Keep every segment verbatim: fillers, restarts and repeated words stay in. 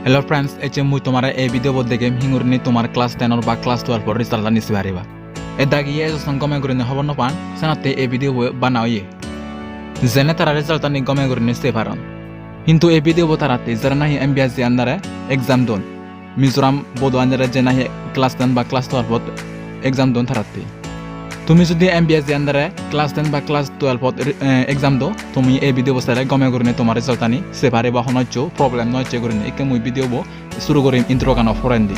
Hello friends, ecche mui tomare ei video bot degem hingurinei tomar class ten or ba class twelve or result ani sei pariba. E dagi ye ejo song gome gurinei hobor no pan, senotte ei video bo bana oye. Jene tara result ani gome gurinei sei paron. Hintu ei video bo taratte jara nahi M B S D under e exam don. Mizoram board under e je nahi class ten ba class twelve ot exam don taratte. Tumi jodi M B S D under e class ten ba class twelve ot, eh, exam do, tumi ei video bo sele gome gurinei tomar result ani sei pariba, hono hissu problem no ecche gurinei. Ikke mui video bo suru gorim intro gano porendi.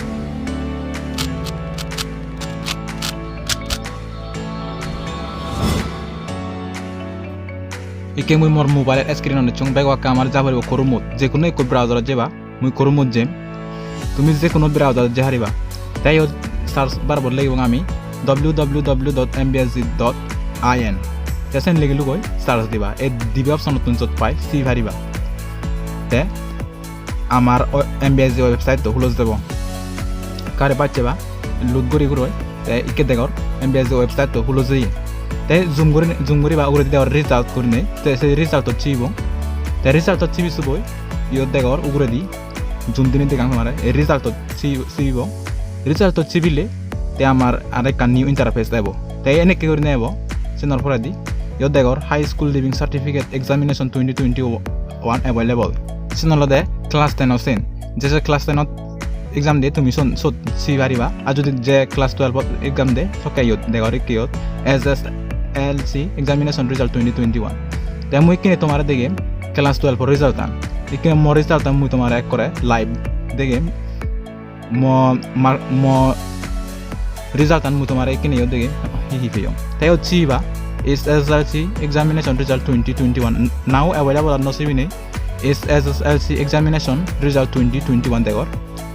Ikke mui mor mobile screen on ecchong, bego ekka amar ja poribo Chrome ot, je kono ekko browser ot jeba. Mui Chrome ot jem. Tumi je kono browser ot jei pariba. Te iyot search bar bot ligibong ami W W W dot M B S D dot I N. Te sen ligilugoi search diba. Ei dibe option ottun jot pai sei pariba. Te amar o-, M B S D website to hulo jebo. Kare bacche ba load guri guroi. Te ikke degor M B S D website to hulo jeye. Te zoom guri, zoom guriba uguredi degor result gurinei. Te se result ot sibibo. Te result ot sibi suboi iyot degor uguredi zoom dinei degang tomare. Ei result ot si-, sibibo. Result ot sibile te amar arekkan new interface ebo. Te enekke gurinei ebo. Senor poredi iyot degor High School Leaving Certificate Examination twenty twenty-one available. Sen olode class ten o sen. Je je class ten ot exam de tumi son sot sibi pariba. Ar jodi je class twelve ot exam de sokke iyot degor ikke iyot S S L C examination result twenty twenty-one. Te mui ikkine tomare degem class twelve o result an. Ikkine mo result an mui tomare ekkore live degem. Mo mar-, mo result an mui tomare ikkine iyot degem hi hi peyong. Te iyot sibiba S S L C examination result twenty twenty-one now available ar no sibinei. S S L C examination result twenty twenty-one degor.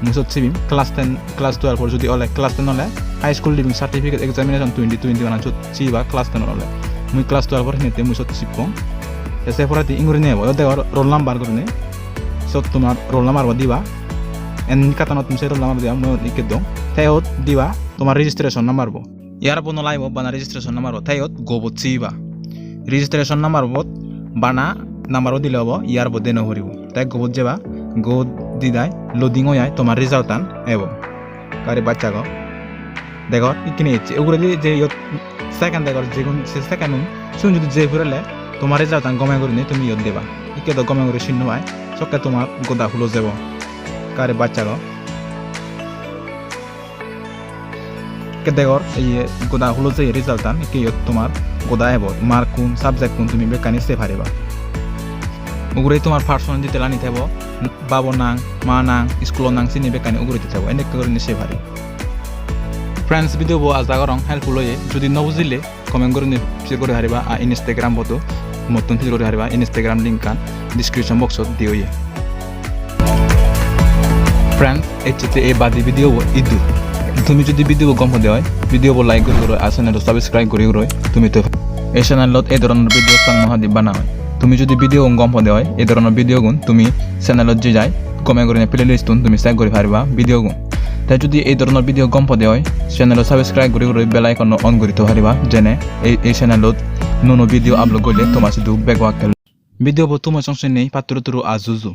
Mui sot sibim class ten, class twelve or jodi ole, class ten ole High School Leaving Certificate Examination twenty twenty-one an sot sibiba class ten or ole. Mui class twelve or hinette mui sot sibbong. Te se poredi ingurinei ebo, iyot degor roll number gurinei. Sot tomar roll number bo diba. En kattanot tumi se roll number bo diba, mui ikke dong. Te iyot diba tomar registration number bo. Iyar bo no lagibo, bana registration number bo. Te iyot go bot sibiba. Registration number bot bana number bo dile obo, iyar bo de no puribo. Te go bot jeba, go didai loading oi ai tomar result an ebo. Kare bacchago. Degor, ikkine ecche. Uguredi je iyot second degor, jegun se second un, sigun jodi jei purele tomar result an gome gurinei tumi iyot deba. Ikke do gome guri sin no pai, sokke tomar goda hulo jebo. Kare bacchago. Ikke degor, iye goda hulo jeye result an, ikke iyot tomar goda ebo, mark kun, subject kun tumi bekkani sei pariba. Ugure tomar personal detail ani thebo, babo nang, ma nang, school o nang, sini bekkani uguredi thebo, endokke gurinei sei pari. Friends, video bo aja gorong helpful oye, jodi no bujile comment gurinei share guri pariba, ar Instagram bodo mottun share guri pariba, Instagram link an description box ot di oye. Friends, ecche te ei badi video bo idu. Tumi jodi video bo gom pode oi, video bo like guri guroi, ar channel o subscribe guri guroi, tumi to ei channel ot ei dhoronor video sang no hadi bana oi. Tumi jodi video gun gom pode oi, ei dhoronor video gun tumi channel ot jei jai, gome gurinei playlist un tumi check guri pariba video gun. Te jodi ei dhoronor video gom pode oi, channel o subscribe guri guroi bell icon o on guri to pariba, jene ei, ei channel ot nuo nuo video upload golle toma sidu bego akke. Video bo tumo song senne patturu turu ajuju.